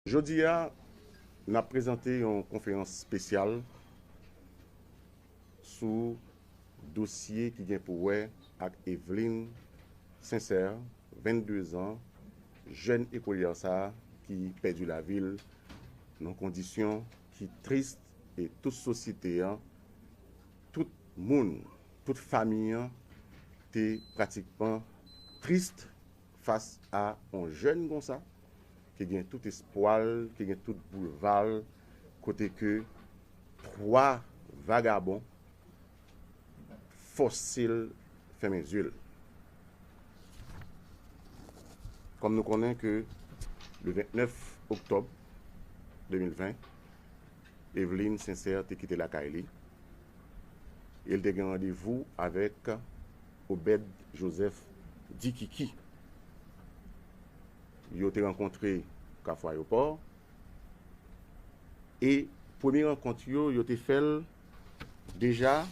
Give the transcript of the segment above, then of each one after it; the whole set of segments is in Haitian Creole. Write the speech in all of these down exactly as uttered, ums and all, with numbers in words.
Jodi a, n ap prezante yon konferans espesyal sou dosye ki gen pou wè ak Eveline Sincère, vennde zan, jèn ekolyè sa a ki pèdi lavi l nan kondisyon ki tris, e tout sosyete an, tout moun, tout fanmi an te pratikman tris fas a yon jèn konsa ki gen tout espwa l, ki gen tout boulva l, kote ke twa vagabon fòse l fèmen zye l. Kòm nou konnen ke le vennèf oktòb de mil ven, Eveline Sincère te kite lakay li e l te gen randevou avèk Obed Joseph Dikiki. Yo te rankontre Kafou Ayewopò e premye rankont yo, yo te fè l deja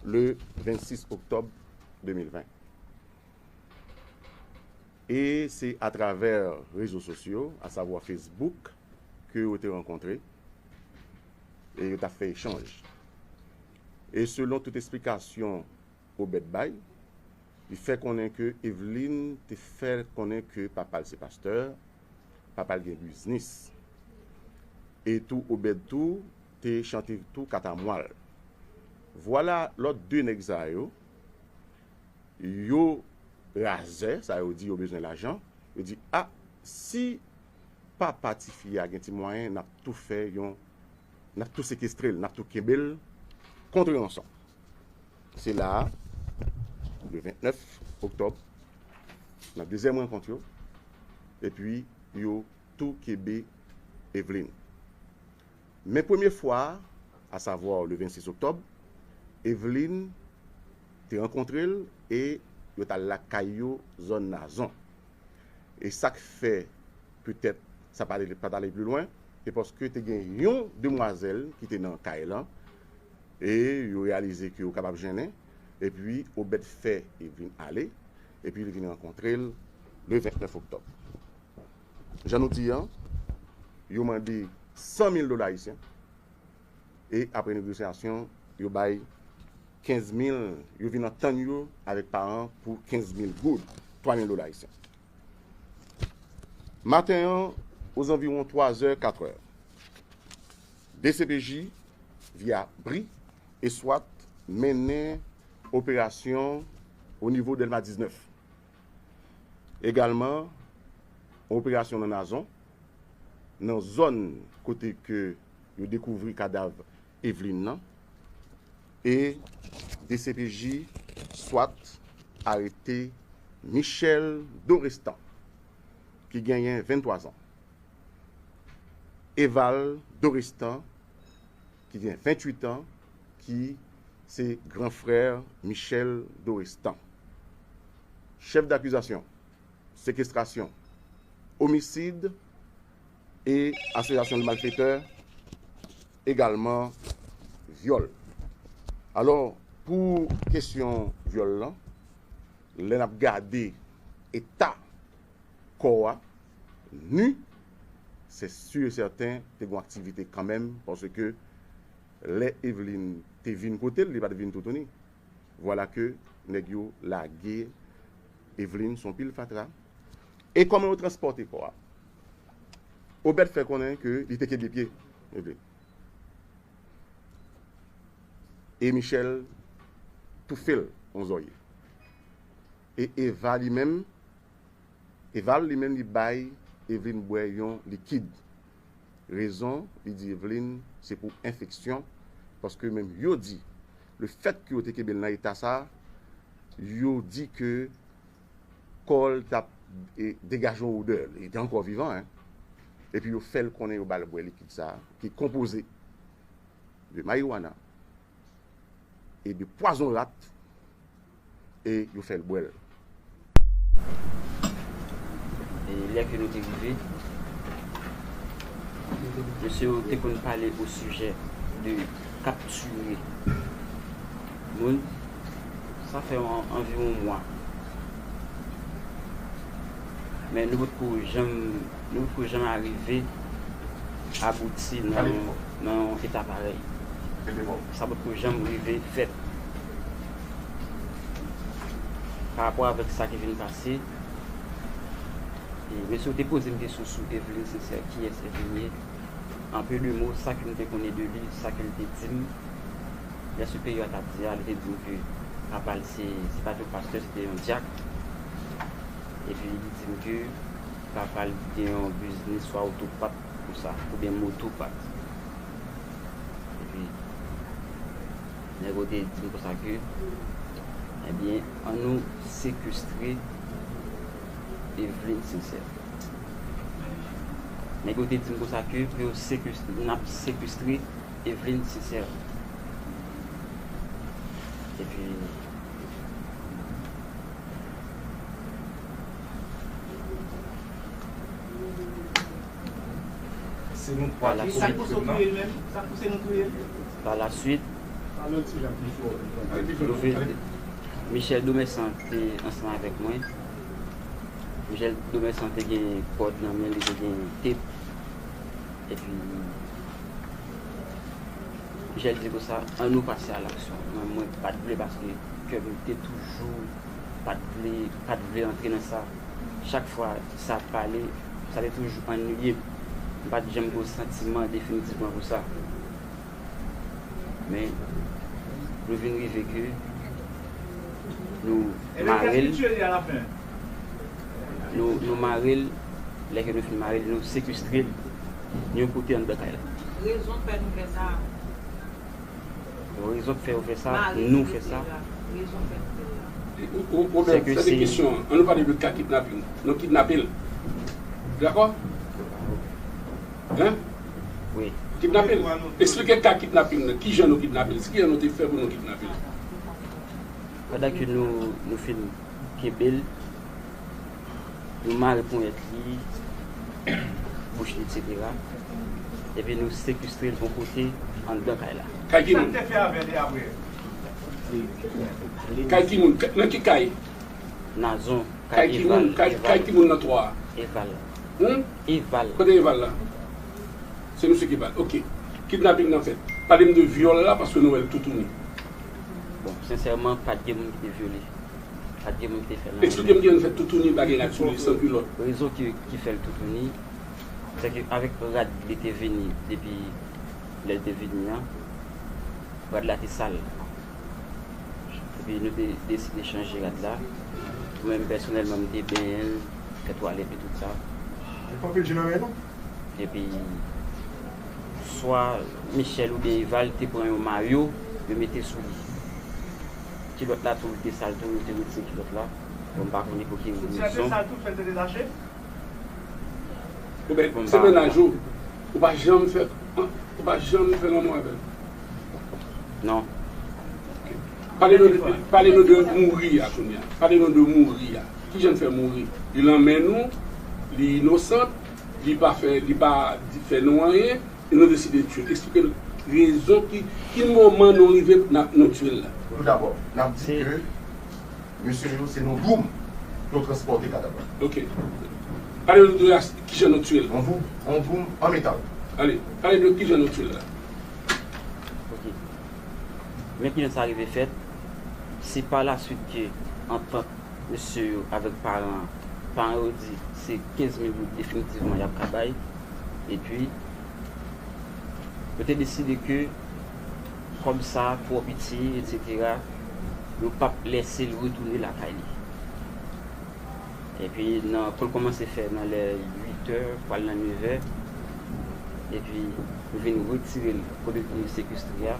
le vennsis oktòb de mil ven. E se atravè rezo sosyo, asavwa Facebook, ke yo te rankontre e yo t ap fè echanj. E selon tout esplikasyon Obed bay, li fè konnen ke Eveline te fè konnen ke papa l se pastè, papa l gen biznis. E tou Obed tou te chante tou katamwa l. Vwala lòt de nèg sa yo, yo razè, sa yo di yo bezwen lajan, yo di, a, si papa tifi a gen ti mwayen, n ap tou fè yon, n ap tou sekestre l, n ap tou kenbe l kont ranson. Se la a, le vennèf oktòb, nan dezyèm rankont yo, epi yo tou kenbe Eveline. Men premye fwa a, asavwa le vennsis oktòb, Eveline te rankontre l e yo t al lakay yo, zòn Nazon. E sa k fè petèt sa pa t ale, pa t ale pi lwen, se paske te gen yon demwazèl ki te nan kay lan, e yo reyalize ke yo kapab jennen, epi Obed fè Eveline ale, epi li vin rankontre l le vennèf oktòb. Jan nou di an, yo mande san mil dola ayisyen, e apre negosyasyon, yo bay kenz mil, yo vin antann yo avèk paran pou kenz mil goud, twa mil dola ayisyen. Maten an, ozanviwon twa zè, kat è, D C P J, via bri e swat, mennen operasyon o nivo Dèlma diznèf. Egalman, yon operasyon nan Nazon, nan zòn kote ke yo dekouvri kadav Eveline nan, e D C P J swat arete Michel Dorestan, ki genyen venntwa zan. Eval Dorestan, ki gen venntuit an, ki se gran frè Michel Dorestan. Chèf dakizasyon, sekestrasyon, omisid e asosyasyon de malfetè, egalman vyòl. Alò, pou kesyon vyòl lan, lè n ap gade eta kò a, ni, se si e sèten te gen aktivite kanmenm, paske lè Eveline te vin kote l, li pa t vin toutouni. Vwala ke nèg yo lage Eveline sou yon pil fatra. E kòman yo transpòte kò a? Obed fè konnen ke li te kenbe pye Eveline. E Michel toufe l yon zòrye. E Eva li menm, Eval li menm li bay Eveline bwè yon likid. Rezon, li di Eveline, se pou enfeksyon, paske menm yo di, le fèt ke yo te kenbe l nan eta sa, yo di ke kò l t ap, e, degaje yon odè, li te ankò vivan, en. Epi yo fè l konnen yo ba l bwè likid sa, ki konpoze de mariwana e de pwazon rat, e yo fè l bwè l. E lè ke nou te rive, mesye yo te konn pale o sijè de kaptire moun. Sa fè an-, anviwon mwa. Men nou potko janm, nou potko janm arive abouti nan yon, nan yon eta parèy. Sa potko janm rive fèt. Pa rapò avèk sa ki vin pase, e, mesye yo te poze m kesyon sou Eveline Sincère, kiyès Eveline ye? An peu de mots, sa ke m te konnen de li, sa ke l te di m, lè siperyè a t ap di a, li te di m ke papa l se, se pa t yon pastè, se te yon dyak. Epi li di m ke papa l gen yon biznis swa otopat konsa, oubyen motopat. Epi nèg yo te di m konsa ke, ebyen, ann nou sekestre Eveline Sincère. Nèg yo te di m konsa ke pou yo sekestre, n ap sekestre Eveline Sincère. Epi, Se nou twa ki pouse nou touye l menm? Sa k pouse nou touye l? Pa la suite, Michel Domersan te ansanm avèk mwen. Michel Domersan te gen kòd nan men li, te gen tep. Epi, Michel di konsa, ann nou pase a laksyon. Mwen, mwen pa t vle paske kè m te toujou pa t vle, pa t vle antre nan sa. Chak fwa sa ap pale, sa te toujou anniye m. M pa t janm gen yon santiman definitivman pou sa. Men, nou vin rive ke nou mare l. Nou, nou mare l, lè ke nou fin mare l, nou sekestre l yon kote anndan kay la. Rezon k fè nou fè sa. Rezon k fè yo fè sa, nou fè sa. Ou, ou, ou, men, se de kesyon an. Ann nou pale de ka kidnaping. Nou kidnape l. Dakò? Hein? Wi. Kidnape l. Eksplike ka kidnaping nan. Kijan nou kidnape l? Kijan nou te fè pou nou kidnape l? Pandan ke nou, nou fin kenbe l, nou mare ponyèt li, bouch li, etsetera. Epi nou sekestre l yon kote anndan kay la. Kay ki moun? Kay ki moun? Nan ki kay? Nazon, kay Eval. Kay ki moun nan twa a? Eval. Hmm? Eval. Kote Eval la? Se misye ki ba l. Ok. Kidnaping nan fèt. Pale m de vyòl la, paske nou wè l toutouni. Bon, sensèman, pa t gen moun ki te vyole. Pa t gen moun ki te fè l anyen. Eksplike m kijan l fè toutouni, pa gen rad sou li, san kilòt. Rezon ki, ki fè l toutouni, se ke avèk rad li te vini depi lè l te vini an, rad la te sal. Epi nou te deside chanje rad la. Mwen menm pèsonèlman, m te benyen l, fè twalèt li, tout sa. Li pa anpil je nan men non. Epi swa Michel oubyen Eval te pran yon mayo, yo mete sou li. Kilòt la tou, li te sal tou, yo te retire kilòt la. Bon, m pa konnen pou ki rezon. Ou bèt, se mennaj ou. Ou pa janm fè, ou pa janm fè lanmou avè l. Non. Pale nou de, pale nou de mouri a kounye a. Pale nou de mouri a. Kijan l fè mouri? Li nan men nou, li inosan, li pa fè, li pa di, fè nou anyen, e nou deside tye l. Eksplike nou rezon ki, ki moman nou rive, n ap, nou tye l la. Toudabò, n ap di ke mesye yo se nan doum yo transpòte kadav la. Ok. Pale nou de kijan nou tye l. Yon doum, yon doum an metal. Ale, pale nou kijan nou tye l la. Ok. Men kijan sa rive fèt, se pa la suite ke antant mesye yo avèk paran an, paran yo di se kenz mil goud definitivman y ap ka bay. Epi, yo te deside ke kòb sa twò piti, etsetera, yo p ap lèse l retounen lakay li. Epi, nan, kou l kòmanse fè nan lè uit è, pral nan nèf è, epi, yo vin retire l kote l te sekestre a,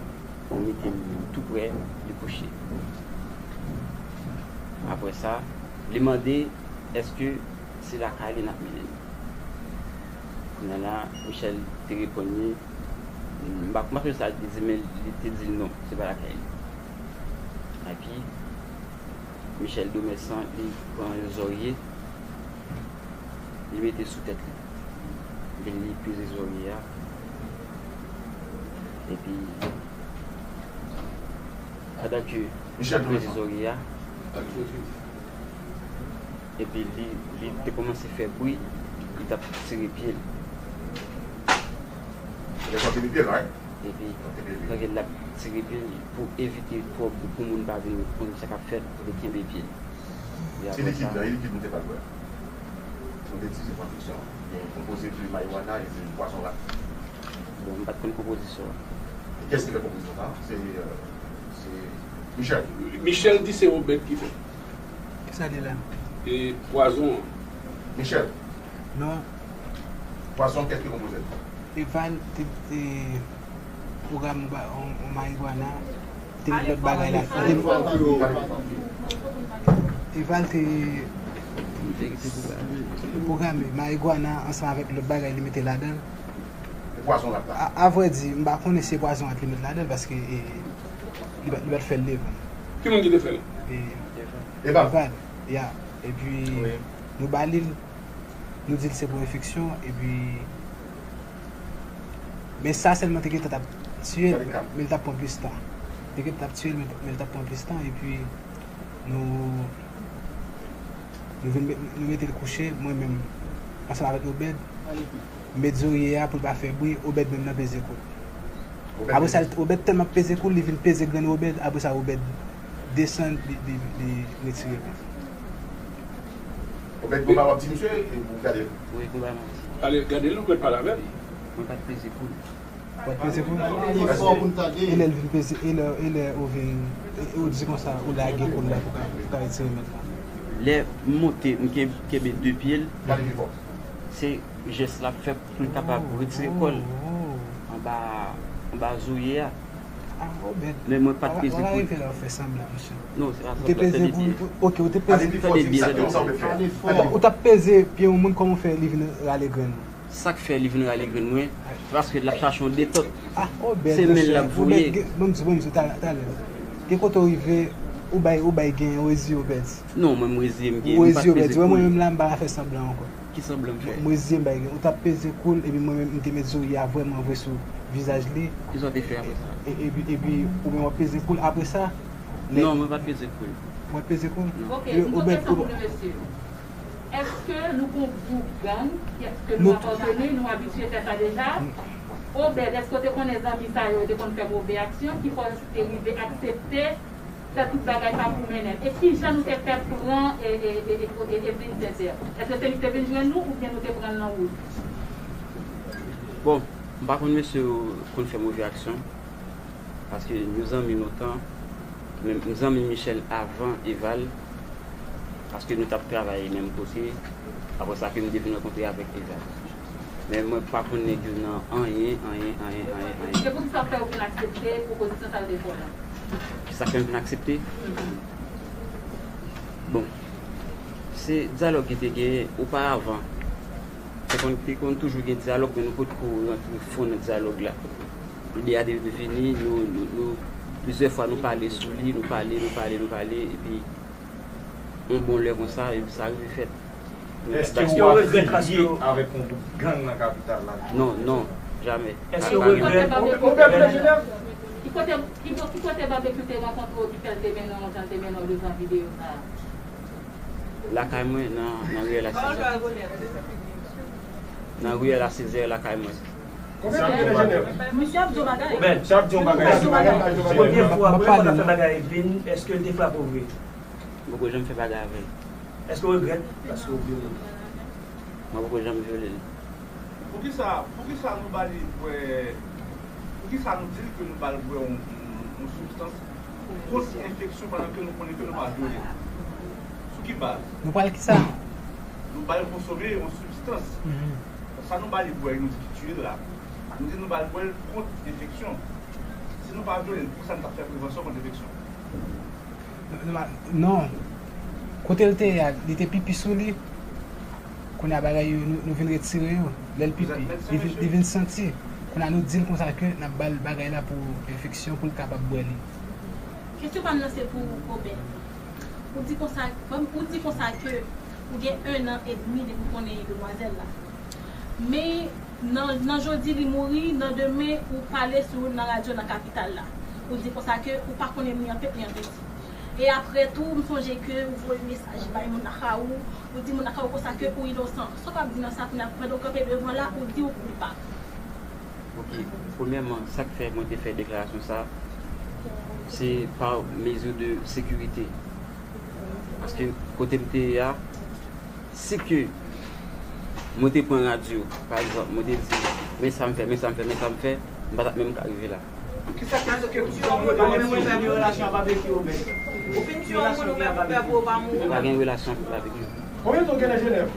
yo mete l tou prè li kouche. Apre sa, li mande èske se lakay li n ap mennen l. Kounye a la, Michel te reponn li, m pa, m pa sonje sa li te di, men li te di l non, se pa lakay li. Epi, Michel Domersan, li pran yon zòrye, li mete sou tèt li. Epi li peze zòrye a. Epi, pandan ke Michel peze zòrye a, Epi li, li te kòmanse fè bri, li t ap tire pye l. Epi, tande l ap tire pye l pou evite twòp, pou moun pa vin konn sa k ap fèt, pou li kenbe pye l. E apre sa, e likid nou te ba l bwè. Nou te di se pran fiksyon. Li konpoze de marijuana epi pwazon rat. Bon, m pa t konn konpozisyon an. Kiyès ki fè konpozisyon sa? Se, euh, se Michel. Michel di se Obed ki fè. Kisa li la? E pwazon an. Michel. Non. Pwazon, kiyès ki konpoze l? Eval te, te pwogram ba, on, on marijuana. Te met lòt bagay la. Eval te pwograme marijuana ansanm avèk lòt bagay li mete ladan l. E pwazon rat la? A, a vrè di, m pa konnen si se pwazon rat li met ladan l paske, e, li pa, li pa t fè l devan. Ki moun ki te fè l? E, Eval. Eval, ya. Epi, nou ba li l, nou di l se pou enfeksyon, epi, men sa sèlman te gentan t ap tiye l, men l t ap pran plis tan. Te gentan t ap tiye l, men, men l t ap pran plis tan, epi nou, nou vin met, nou mete l kouche, mwen menm, ansanm avèk Obed, m met zorye a pou l pa fè bri, Obed menm nan peze kou l. Apre sa, Obed tèlman ap peze kou l, li vin peze grenn Obed, apre sa, Obed desann, li, li, li retire l. Obed, gon bagay w ap di misye, e ou gade l. Wi, gon bagay m ap di. Ale, gade l, Obed, pale avè l. Mwen pa t peze kou l. Ou pa t peze kou l? Pale fò pou n tande. E lè l vin peze, e lè, e lè ou vin, e, e ou di konsa, ou lage kou l la pou ka, pou ka retire mèt la. Lè m monte, m ken-, kenbe de pye l, se jès l ap fè pou l kapab retire kò l anba, anba zorye a. Men mwen pa t peze kou l. Ou te peze kou l, ok, ou te peze. Tande byen, tande byen. Ou t ap peze pye yon moun, kòman w fè li vin rale grenn ou? Sa k fè li vin rale grenn mwen, se paske l ap chache yon detòt. Se men l l ap voye. Ban m di, ban m di, talè, talè. Gen kote w rive, ou bay, ou bay gen, ou reziye w pèdi. Non, mwen m reziye m gen, m pa t peze kou l. Ou reziye w pèdi. Wè mwen menm la, m pa ka fè sanblan ankò. Ki sanblan m fè? M reziye m bay gen. Ou t ap peze kou l, epi mwen menm, m te met zorye a vrèman vre sou vizaj li. Kisa w te fè apre sa? E, epi, epi, ou menm w ap peze kou l apre sa? Non, mwen pa t peze kou l. Ou pa t peze kou l? Non. Ok, yon kesyon pou nou, mesye. Èske nou gon gwoup gang? Èske nou apateni? Nou abitye fè sa deja? Obed, èske w te konnen zanmi sa yo te konn fè move aksyon? Ki fè w te rive aksepte fè tout bagay pa pou mennen l? E kijan nou te fè pran e, e, e, e, e, Evelyne Sincère? Èske se li ki te vin jwenn nou oubyen nou te pran l nan wout? Bon, m pa konn mesye yo konn fè move aksyon. Paske nou zanmi lontan. Men m zanmi Michel avan Eval. Paske nou t ap travay menm kote. Apre sa ke m te vin rankontre avèk Eval. Men mwen pa konn nèg yo nan anyen, anyen, anyen, anyen, anyen. Se poukisa w fè w vin aksepte pwopozisyon sa yo te fè w la? Kisa k fè m vin aksepte? Bon, se dyalòg ki te genyen oparavan. Te konn, te konn toujou gen dyalòg, men nou potko rantre fon nan dyalòg la. Ide a te vini, nou, nou, nou, plizyè fwa nou pale sou li, nou pale, nou pale, nou pale, epi yon bon lè konsa, epi sa rive fèt. Èske w ap filiye avèk yon gwoup gang nan kapital la? Non, non, jamè. Èske w regrèt? Ki kote, ki kote, ki kote Barbecue te rankontre w ki fè l te mennen w jan l te mennen w devan videyo sa a? Lakay mwen, nan, nan riyèl a Sezè. Nan riyèl a Sezè, lakay mwen. Misye ap di yon bagay. Misye ap di yon bagay. Premye fwa, premye fwa w ta fè bagay Evelyne, èske l te frape w vre? Mwen poko janm fè bagay avè l. Èske w regrèt? Paske w vyole l. Mwen poko janm vyole l. Poukisa, poukisa nou ba li bwè, poukisa nou di l ke nou ba l bwè yon, yon, yon sibstans kont enfeksyon pandan ke nou konnen ke nou pa vyole l? Sou ki baz? Nou pral kisa? Nou ba l konsome yon sibstans. Sa nou ba li bwè, nou di ki tiye l la. Nou di nou ba l bwè l kont enfeksyon. Si nou pa vyole l, poukisa nou t ap fè prevansyon kont enfeksyon? Non. Kote l te ye a, li te pipi sou li. Kounye a bagay yo, nou, nou vin retire yo. Lè l pipi, li vin, li vin santi. Kounye a nou di l konsa ke n ap ba l bagay la pou enfeksyon, pou l kapab bwè li. Kesyon pa m nan se pou Obed. Ou di konsa, ou di konsa ke ou gen en an edmi depi w konnen demwazèl la. Men, nan, nan jodi li mouri, nan demen ou pale sou nan radyo nan kapital la. Ou di konsa ke ou pa konnen ni an tèt ni an peti. E apre tou, m sonje ke ou voye mesaj bay moun lakay ou, ou di moun lakay ou konsa ke ou inosan. Sa w ap di nan sa kounye a, pandan w kanpe devan la, ou di ou koupab. Ok, premyèman, sa k fè mwen te fè deklarasyon sa, se pa mezi de sekirite. Paske kote m te ye a, si ke mwen te pran radyo, pa egzanp, mwen te di, men sa m fè, men sa m fè, men sa m fè, m pa t ap menm ka rive la. Kisa k fè ke ou pa menm retabli relasyon ak Babekyou, Obed? Ou fin tiye yon moun ou menm ou pè pou ou pa mouri. M pa gen relasyon ak Babekyou. Konbyen tan w gen nan Jenèv?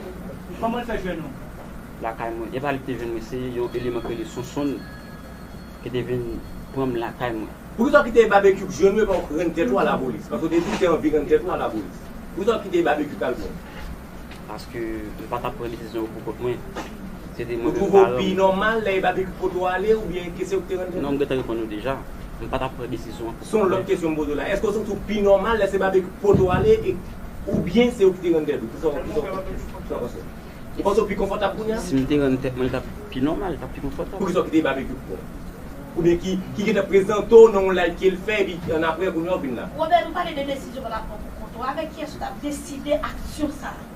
Kòman l fè jwenn ou? Lakay mwen. E pa li ki te jwenn mwen, se yon eleman ki rele Sonsonn ki te vin pran m lakay mwen. Poukisa w kite Babekyou jwenn ou epi w rann tèt ou a lapolis? Paske w te di w te anvi rann tèt ou a lapolis. Poukisa w kite Babekyou t al pran w? Paske m pa t ap pran desizyon yo pou kont mwen. Se te mwen menm paran m. Ou twouve w pi nòmal lè e Babekyou ki pote w ale oubyen ke se ou ki te rann tèt ou? Non, m gentan reponn ou deja. M pa t ap pran desizyon an pou kont mwen. Se yon lòt kesyon m poze w la. Èske w santi w pi nòmal lè se Babekyou ki pote w ale e, oubyen se ou ki te rann tèt ou? Kisa w, kisa w, kisa w panse? Ou panse w pi konfòtab kounye a? Si m te rann tèt mwen, li t ap pi nòmal, li t ap pi konfòtab. Poukisa w kite Babekyou pran w? Oubyen ki, ki gentan prezante w nan yon live ke l fè, epi annapre, kounye a w vin la? Robert, nou pale de desizyon w t ap pran pou kont ou. Avèk kiyès ou t ap deside aksyon sa a?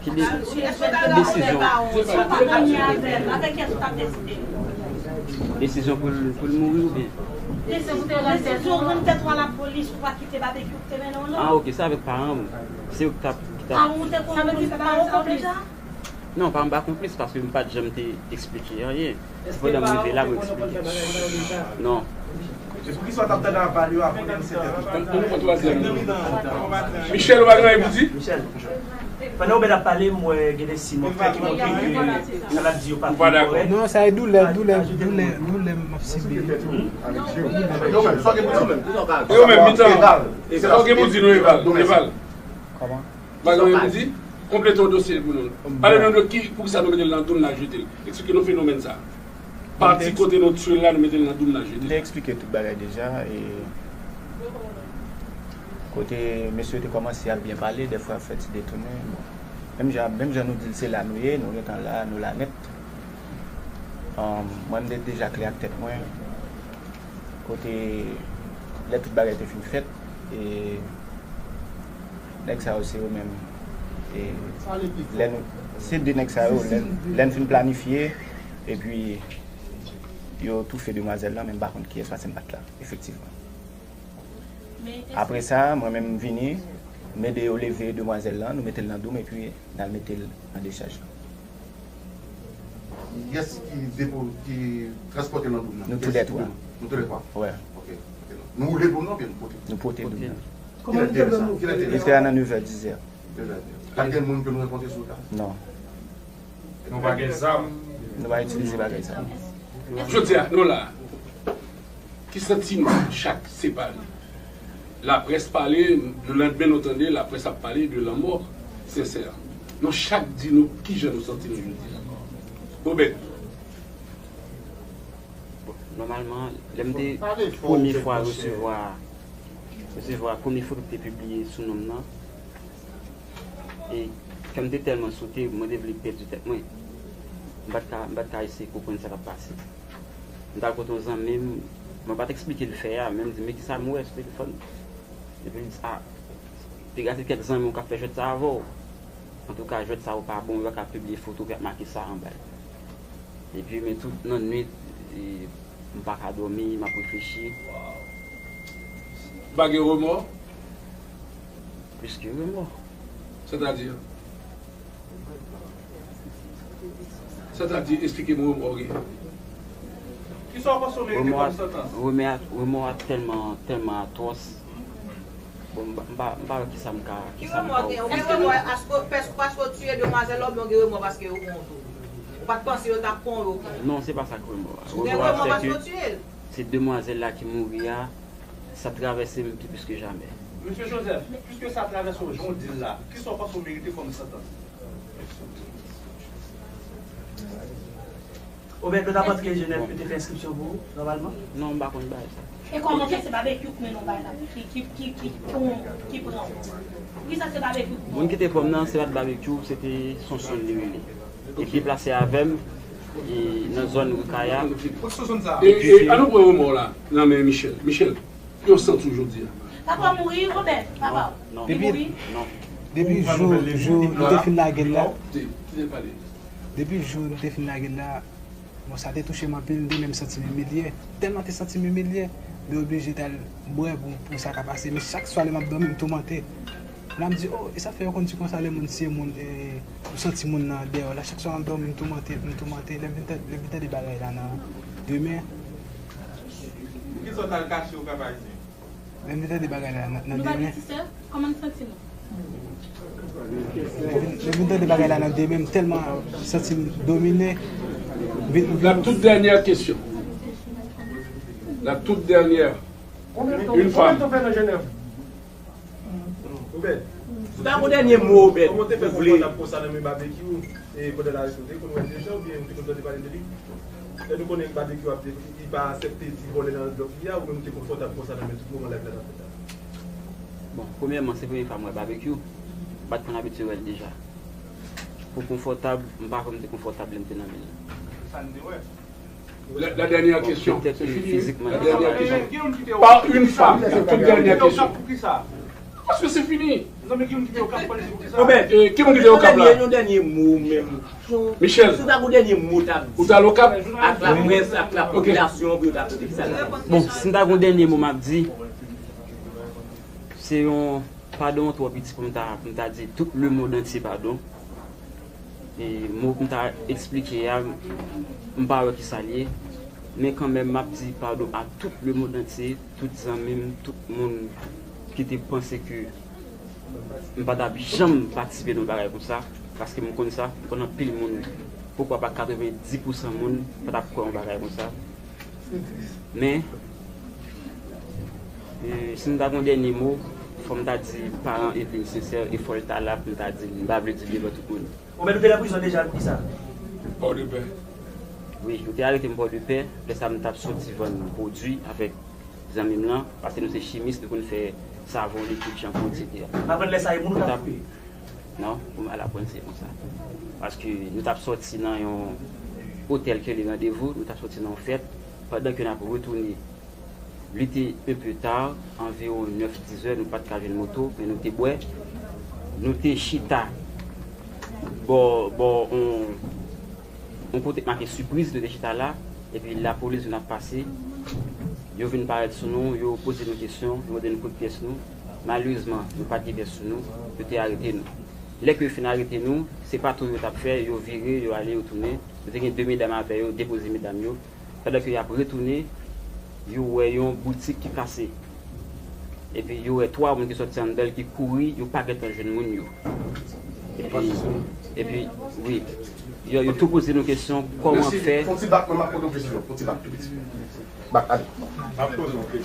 Ki de-, ki desizyon? Si w pa t anyen avè l, avèk kiyès ou t ap deside? Desizyon pou l, pou l mouri oubyen? Desizyon pou rann tèt ou a lapolis, ou pa kite Babekyou ki te mennen w non. Ah, ok, se avèk paran m. Se yo ki t ap, ki t ap. Paran w te konplis bagay sa yo deja? Non, paran m pa konplis paske m pa t janm te eksplike anyen. Pandan m rive la, mwen eksplike. Non. E poukisa w t ap tande aval yo avan vennsenk è? An, an nou pran twazyèm nan. Michel, ou pa gen anyen pou di? Michel, pandan Obed ap pale, m wè gen de siy m wè fè ki montre ke sa l ap di yo pa fin kòrèk. Non, sa e doulè, doulè, doulè, doulè m ap sibi. Yo menm, yo menm, mitan. Sa w gen pou di nou, Eval? Eval. Kòman? Bagay yo di, konplete yon dosye pou nou. Pale nou de ki, poukisa nou mete l nan doum n al jete l. Eksplike nou fenomèn sa. Pati kote nou tchwe l la, nou mete l nan doum n al jete l. M te eksplike tout bagay deja, e kote mesye yo te kòmanse ap byen pale, dèfwa fè ti detounen. Bon. Menm jan, menm jan nou di l se la nou ye, nou gentan la, nou la nèt. Ahn, mwen, m te deja klè ak tèt mwen. Kote lè tout bagay te fin fèt, e nèg sa yo se yo menm. E lè nou, se de nèg sa yo, lè, lè n fin planifye, epi yo toufe demwazèl lan, men m pa konn kiyès, paske m pa t la, efektivman. Apre sa, mwen menm m vini, m ede yo leve demwazèl lan, nou mete l nan doum, epi n al mete l nan dechaj lan. Kiyès ki depo-, ki transpòte l nan doum nan? Nou toulètwa. Nou toulètwa? Wè. Ok, ok. Nou woule doum nan oubyen nou pote? Nou pote doum nan. Kilè te ye sa? Kilè te ye sa? Li te a nan nevè, dizè. Nevè, dizè. Pa t gen moun ke nou rankontre sou wout la? Non. Nou pa gen zam. Nou pa itilize bagay sa. Jodi a, nou la. Ki santiman chak separe? Laprès pale, lelandmen nou tande laprès ap pale de lanmò Sensè. Nou chak di nou kijan nou santi nou jodi a. Obed. Bon, nòmalman, lè m te premye fwa resevwa, resevwa premye foto ki te pibliye sou non m nan, e kè m te tèlman sote, mwen te vle pèdi tèt mwen. M pa t ka, m pa t ka eseye konprann sa k ap pase. M t al kote yon zanmi m, mwen pa t eksplike l fè a, men m di, "Men kisa m wè sou telefòn?" Epi l di, "A, te gade kèk zanmi w k ap fè jwèt sa avè w. Antouka, jwèt sa yo pa bon, yo pa ka pibliye foto ki ap make sa anba l." Epi, men tout nan nwit, e, m pa ka dòmi, m ap reflechi. Ou pa gen remò? Plis ke remò. Sètadi? Sètadi, esplike m remò w genyen. Kisa w panse w merite kòm santans? Remò a, remò a tèlman, tèlman atwòs. Bon, m pa, m pa, m pa wè kisa m ka, kisa m ka ofri. Ou gen remò paske, paske, paske w tiye demwazèl la oubyen w gen remò paske yo pran w tou? Ou pa t panse yo t ap pran w, yo pran w? Non, se pa sa k remò a. Si w gen remò paske w tiye l. Remò a, se ke se demwazèl la ki mouri a, sa travèse m pi plis ke jamè. Mesye Joseph, piske sa travèse w jan w di l la, kisa w panse w merite kòm santans? Obed, nou t ap antre Jenèv pou te fè enskripsyon pou ou, nòmalman? Non, m pa konn bagay sa. E kòman fè se Babekyou k mennen w bay la, ki, ki, ki, ki pran, ki pran w? Poukisa se Babekyou k pran w? Moun ki te pran m nan, se pa t Babekyou, se te Sonsonn li rele. Epi deplase avè m, e, nan zòn Rikaya. E, e, an nou pran remò w la, nan men Michel. Michel, Kòman w santi w jodi a? Papa w mouri, Robert, papa w. Li mouri. Depi jou, jou nou te fin lage l la, depi jou nou te fin lage l la, bon, sa te touche m anpil, m te menm santi m imilye. Tèlman te santi m imilye, m te oblije t al bwè pou, pou sa ka pase. Men chak swa lè m ap dòmi, m toumante. La m di, oh, e sa fè yo konn di konsa lè moun tiye moun, e, ou santi moun nan dèyè w la. Chak swa m ap dòmi, m toumante, m toumante. Lè m vin tande, lè m vin tande bagay la nan demen. Poukisa w t al kache Okap Ayisyen? Lè m vin tande bagay la nan, nan demen. Nou pa gen ti sè? Kòman n santi nou? Lè m vin, lè m vin tande bagay la nan demen, m tèlman santi m domine. M vin, m vin. La toute dernière question. La toute dernière. Une femme. Ou bèl. Si w ta gon dènye mo, ou bèl, kòman w te fè konfòtab konsa nan men Babekyou, e pandan l arete w, te konn wè l deja oubyen ou te konn tande pale de li? Lè nou konnen Babekyou ap di li pa aksepte ti vòlè nan lòt li a, ou menm ou te konfòtab konsa nan men tout moman live la t ap fèt la? Bon, premyèman, se premye fwa m wè Babekyou. M pa t konn abitye wè l deja. Pou konfòtab, m pa kwè m te konfòtab lè m te nan men l. Sa n te wè. La, la dernière question. C'est fini. La dernière question. Par une femme. La toute dernière question. Parce que c'est fini. Robert, e, ki moun ki te Okap la? Yon dènye mo menm. Michel. Si w ta gon dènye mo w t ap di. Ou t al Okap? Ak laprès, ak lapopilasyon, pou yo ta tande ki sa l ap di. Bon, si m ta gon dènye mo m ap di, se yon padon twò piti pou m ta, pou m ta di tout lemonn antye padon. E mo pou m ta eksplike a, m pa wè ki sa l ye. Men kanmenm, m ap di padon a tout lemonn antye, tout zanmi m, tout moun ki te panse ke m pa t ap janm patisipe nan yon bagay konsa, paske m konn sa, m konn anpil moun, poukwa pa katrevenndis pousan moun pa t ap kwè yon bagay konsa. Men, e, si m ta gon dènye mo, fò m ta di paran Evelyne sensè, e fò l ta la pou m ta di l, m pa vle di l devan tout moun. Ou mèt ou te nan prizon deja, poukisa? Pòdepè. Wi, yo te arete m Pòdepè, lè sa a m t ap soti vann pwodui avèk zanmi m lan, paske nou se chimis, nou konn fè savon, likid, chanpou, etsetera. M aprann lè sa a e moun ou t ap koupe? Non, pou m al aprann se konsa. Paske nou t ap sòti nan yon otèl ki rele Randevou, nou t ap sòti nan yon fèt, pandan ke n ap retounen, li te un peu tard, anviwon nèf, dis zè, nou pa t ka jwenn moto, men nou te bwè. Nou te chita bò, bò, on, on kote k make Sipriz, nou te chita la, epi lapolis vin ap pase. Yo vin parèt sou nou, yo poze nou kesyon, yo mande nou kote pyès nou. Malerezman, nou pa t gen pyès sou nou, yo te arete nou. Lè ke yo fin arete nou, se patou yo t ap fè, yo vire, yo ale, yo tounen. Yo te gen de medam avè yo, depoze medam yo. Pandan ke y ap retounen, yo wè yon boutik ki kase. Epi yo wè twa moun ki sòti anndan l ki kouri, yo pa gentan jwenn moun yo. Epi, epi, wi. Yo, yo tou poze nou kesyon, kòman fè. Fè yon ti bak, mwen m ap poze yon kesyon. Fè yon ti bak tou piti. Bak, ale.